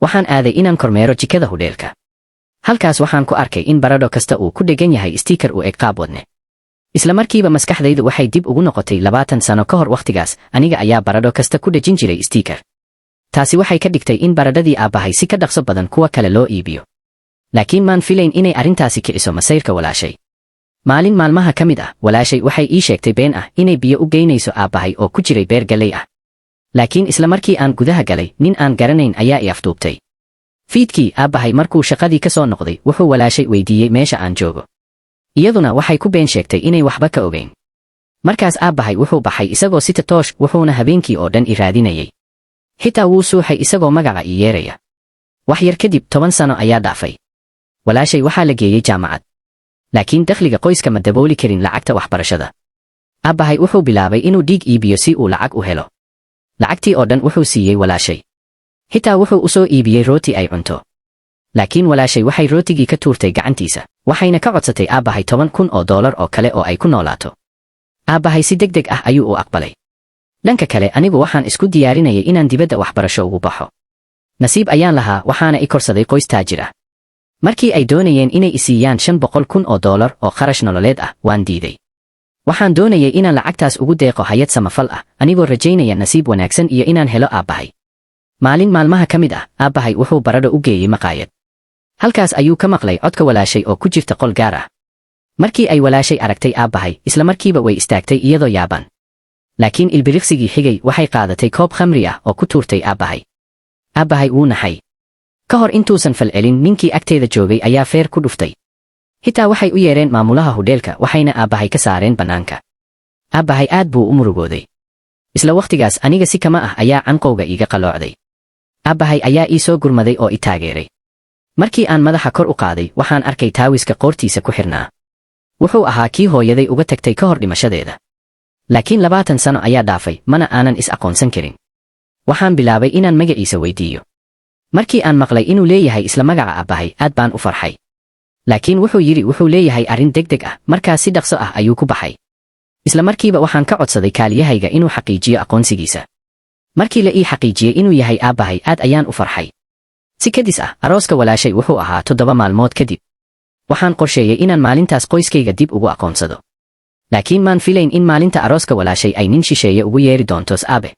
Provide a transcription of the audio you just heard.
Waxaan aaday inaan kormeero jikada hudheelka. Halkaas waxaan ku arkay in baradho kasta uu ku dheggan yahay sticker u eg qaab wadne. Isla markiiba maskaxdaydu waxay dib ugu noqotay 20 sano ka hor. Wakhtigaas aniga ayaa baradho kasta ku dhejin jiray sticker. Taasi waxay ka dhigtay in baradhadii aabbahay si ka dhaqso badan kuwa kale loo iibiyo. Laakiin maan filayn inay arrintaasi kiciso masayrka walaashay. Maalin maalmaha ka mid ah, walaashay waxay ii sheegtay been ah inay biyo u geynayso aabbahay oo ku jiray beer galley ah. Laakiin isla markii aan gudaha galay, nin aan garanayn ayaa i afduubtay. Fiidkii, aabbahay markuu shaqadii ka soo noqday, wuxuu walaashay weydiiyey meesha aan joogo. Iyaduna waxay ku been sheegtay inay waxba ka ogayn. Markaas aabbahay wuxuu baxay isagoo sita toosh, wuxuuna habeenkii oo dhan i raadinayay. Xitaa wuu suuxay isagoo magaca ii yeeraya. Wax yar kadib, 10 sano ayaa dhaafay. Walaashay waxaa la geeyey jaamacad, laakiin dakhliga qoyska ma dabooli karin lacagta waxbarashada. Aabbahay wuxuu bilaabay inuu dhiig iibiyo si uu lacag u helo. Lacagtii oo dhan wuxuu siiyey walaashay. Xitaa wuxuu u soo iibiyey rooti ay cunto. Laakiin walaashay waxay rootigii ka tuurtay gacantiisa, waxayna ka codsatay aabbahay $10,000 oo kale oo ay ku noolaato. Aabbahay si deg deg ah ayuu u aqbalay. Dhanka kale, anigu waxaan isku diyaarinayay inaan dibadda waxbarasho ugu baxo. Nasiib ayaan lahaa, waxaana i korsaday qoys taajir ah. Markii ay doonayeen inay i siiyaan $500,000 oo kharash nololeed ah, waan diiday. Waxaan doonayay inaan lacagtaas ugu deeqo hay'ad samafal ah, anigoo rajaynaya nasiib wanaagsan iyo inaan helo aabbahay. Maalin maalmaha ka mid ah, aabbahay wuxuu baradho u geeyey maqaayad. Halkaas ayuu ka maqlay codka walaashay oo ku jirta qol gaar ah. Markii ay walaashay aragtay aabbahay, isla markiiba way istaagtay iyadoo yaaban. Laakiin ilbiriqsigii xigay waxay qaadatay koob khamri ah oo ku tuurtay aabbahay. Aabbahay wuu naxay. Ka hor intuusan falcelin, ninkii agteeda joogay ayaa feer ku dhuftay. Xitaa waxay u yeereen maamulaha hudheelka, waxayna aabbahay ka saareen bannaanka. Aabbahay aad buu u murugooday. Isla wakhtigaas, aniga si kama ah ayaa canqowga iiga qaloocday. Aabbahay ayaa ii soo gurmaday oo i taageeray. Markii aan madaxa kor u qaaday, waxaan arkay taawiska qoortiisa ku xirnaa. Wuxuu ahaa kii hooyaday uga tagtay ka hor dhimashadeeda. Laakiin 20 sano ayaa dhaafay, mana aanan is aqoonsan karin. Waxaan bilaabay inaan magaciisa weydiiyo. Markii aan maqlay inuu leeyahay isla magaca aabbahay, aad baan u farxay. Laakiin wuxuu yidhi wuxuu leeyahay arrin deg deg ah, markaas si dhaqso ah ayuu ku baxay. Isla markiiba waxaan ka codsaday kaaliyahayga inuu xaqiijiyo aqoonsigiisa. Markii la ii xaqiijiyey inuu yahay aabbahay, aad ayaan u farxay. Si kadis ah, arooska walaashay wuxuu ahaa 7 maalmood kadib. Waxaan qorsheeyey inaan maalintaas qoyskayga dib ugu aqoonsado. Laakiin maan filayn in maalinta arooska walaashay ay nin shisheeye ugu yeeri doonto aabe.